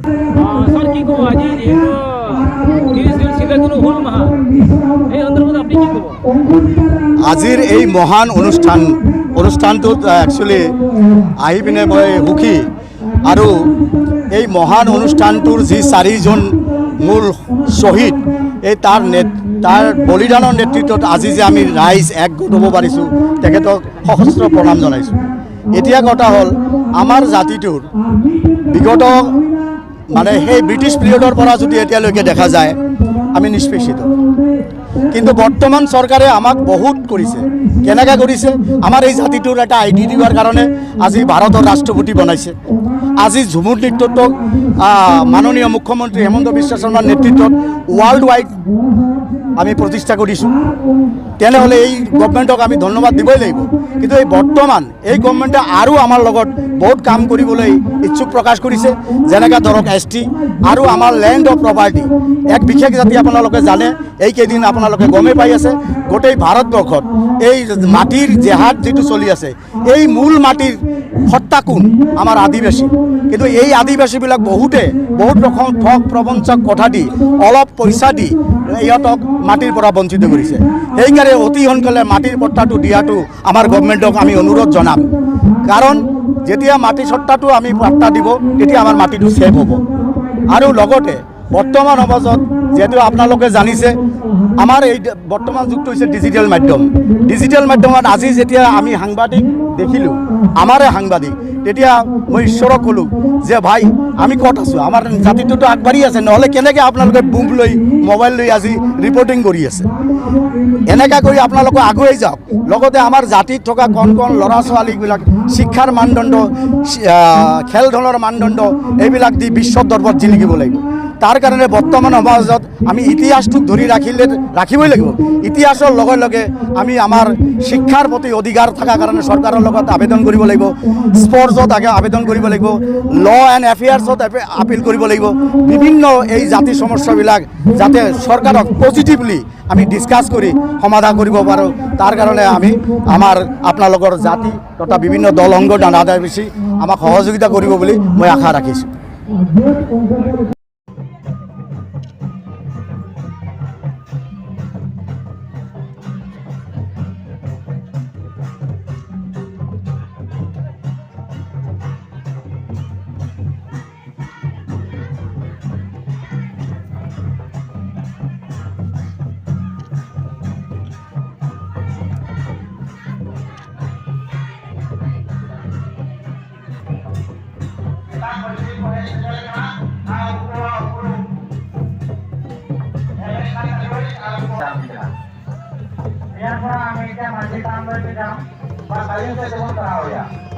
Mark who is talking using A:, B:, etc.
A: Sir, কি ক'ব? আজি যিহেতু 30 জুন চিৰাগুৰু হুল মাহ, এই সন্দৰ্ভত আপুনি কি ক'ব?
B: আজিৰ এই মহান অনুষ্ঠানটোত একচুৱেলি আহি পিনে মই সুখী আৰু এই মহান অনুষ্ঠানটোৰ যি চাৰিজন মূল শ্বহীদ, এই তাৰ বলিদানৰ নেতৃত্বত আজি যে আমি ৰাইজ একগোট হ'ব পাৰিছোঁ, তেখেতক সশস্ত্ৰ প্ৰণাম জনাইছোঁ। এতিয়া কথা হ'ল, আমাৰ জাতিটোৰ বিগত মানে সেই ব্ৰিটিছ পিৰিয়ডৰ পৰা যদি এতিয়ালৈকে দেখা যায়, আমি নিষ্পেষিত। কিন্তু বৰ্তমান চৰকাৰে আমাক বহুত কৰিছে। কেনেকৈ কৰিছে? আমাৰ এই জাতিটোৰ এটা আইডি দিয়াৰ কাৰণে আজি ভাৰতৰ ৰাষ্ট্ৰপতি বনাইছে। আজি ঝুমুৰ নৃত্যটোক মাননীয় মুখ্যমন্ত্ৰী হিমন্ত বিশ্ব শৰ্মাৰ নেতৃত্বত ৱৰ্ল্ড ৱাইড আমি প্ৰতিষ্ঠা কৰিছোঁ। তেনেহ'লে এই গভমেণ্টক আমি ধন্যবাদ দিবই লাগিব। কিন্তু এই বৰ্তমান এই গভমেণ্টে আৰু আমাৰ লগত বহুত কাম কৰিবলৈ ইচ্ছুক প্ৰকাশ কৰিছে। যেনেকৈ ধৰক এছটি আৰু আমাৰ লেণ্ড অফ প্ৰপাৰ্টি। এক বিশেষ জাতি, আপোনালোকে জানে, এইকেইদিন আপোনালোকে গমেই পাই আছে, গোটেই ভাৰতবৰ্ষত এই মাটিৰ জেহাদ যিটো চলি আছে, এই মূল মাটিৰ সত্তা কোন? আমাৰ আদিবাসী। কিন্তু এই আদিবাসীবিলাক বহুতে বহুত ৰকম ঠগ প্ৰবঞ্চক কথা দি, অলপ পইচা দি ইহঁতক মাটিৰ পৰা বঞ্চিত কৰিছে। সেইকাৰণে অতি সোনকালে মাটিৰ পট্টাটো দিয়াটো আমাৰ গভমেণ্টক আমি অনুৰোধ জনাম। কাৰণ যেতিয়া মাটি সত্তাটো আমি পাট্টা দিব, তেতিয়া আমাৰ মাটিটো ছেভ হ'ব। আৰু লগতে বৰ্তমান সমাজত যিহেতু আপোনালোকে জানিছে, আমাৰ এই বৰ্তমান যুগটো হৈছে ডিজিটেল মাধ্যম। ডিজিটেল মাধ্যমত আজি যেতিয়া আমি সাংবাদিক দেখিলোঁ, আমাৰে সাংবাদিক, তেতিয়া মই ঈশ্বৰক ক'লোঁ যে ভাই, আমি ক'ত আছোঁ? আমাৰ জাতিটোতো আগবাঢ়ি আছে, নহ'লে কেনেকৈ আপোনালোকে বুম লৈ, মোবাইল লৈ আজি ৰিপৰ্টিং কৰি আছে? এনেকুৱা কৰি আপোনালোকে আগুৱাই যাওক। লগতে আমাৰ জাতিত থকা কণ কণ ল'ৰা ছোৱালীবিলাক শিক্ষাৰ মানদণ্ড, খেল ধূলাৰ মানদণ্ড, এইবিলাক দি বিশ্ব দৰবাৰত জিলিকিব লাগিব। তাৰ কাৰণে বৰ্তমান সমাজত আমি ইতিহাসটোক ধৰি ৰাখিলে ৰাখিবই লাগিব। ইতিহাসৰ লগে লগে আমি আমাৰ শিক্ষাৰ প্ৰতি অধিকাৰ থকাৰ কাৰণে চৰকাৰৰ লগত আবেদন কৰিব লাগিব, স্পৰ্টছত আগে আবেদন কৰিব লাগিব, ল এণ্ড এফেয়াৰ্ছত আপিল কৰিব লাগিব। বিভিন্ন এই জাতি সমস্যাবিলাক যাতে চৰকাৰক পজিটিভলি আমি ডিছকাছ কৰি সমাধান কৰিব পাৰোঁ, তাৰ কাৰণে আমি আমাৰ আপোনালোকৰ জাতি তথা বিভিন্ন দল সংগঠন আদিবাসী আমাক সহযোগিতা কৰিব বুলি মই আশা ৰাখিছোঁ।
C: ইয়াৰ পৰা আমি এতিয়া মাঝি টাউনলৈকে যাম বা চাৰিওটা যাব।